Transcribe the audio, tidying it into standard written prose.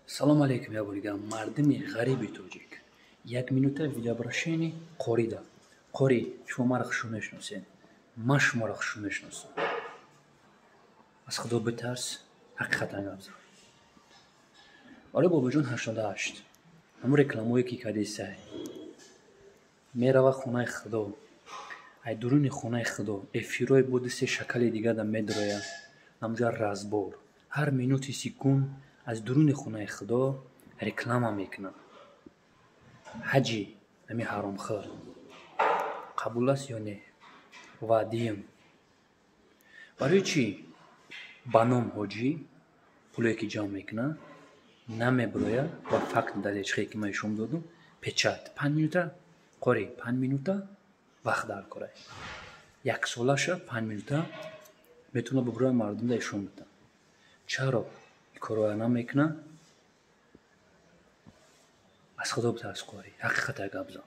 Салом алейкум, як бори дигар, мардими ғариби тоҷик. Як минута видеообращение Қорида. Қори, шумо маро хушу мешиносед, ман шуморо хушу мешиносам. Аз Худо битарс, ҳақиқатан гап зан. Барои Бобоҷон 88 ҳамун рекламое, ки кадисай мерава хонаи Худо, ай дуруни хонаи Худо эфирҳои бо дусе шакали дигар медроя, ҳамҷа разбор ҳар минути секунд аз дуруни хонаи Худо реклама мекунад. Ҳаҷи ҳами ҳаромхӯр қабул аст ё не? Ва диюм, барои чӣ ба ном ҳоҷӣ пулое, ки ҷамъ мекунад, намеброяд ва факт далел чихе, ки ман ишон додум, печать 5 минута? Қори, 5 минута вақт дар корай, яксолаша 5 минута метавонад биброяд, мардумда ишон бидад. Чаро ин корҳоя намекунад? Аз Худо битарс, Қорӣ, ҳақиқата гап зан.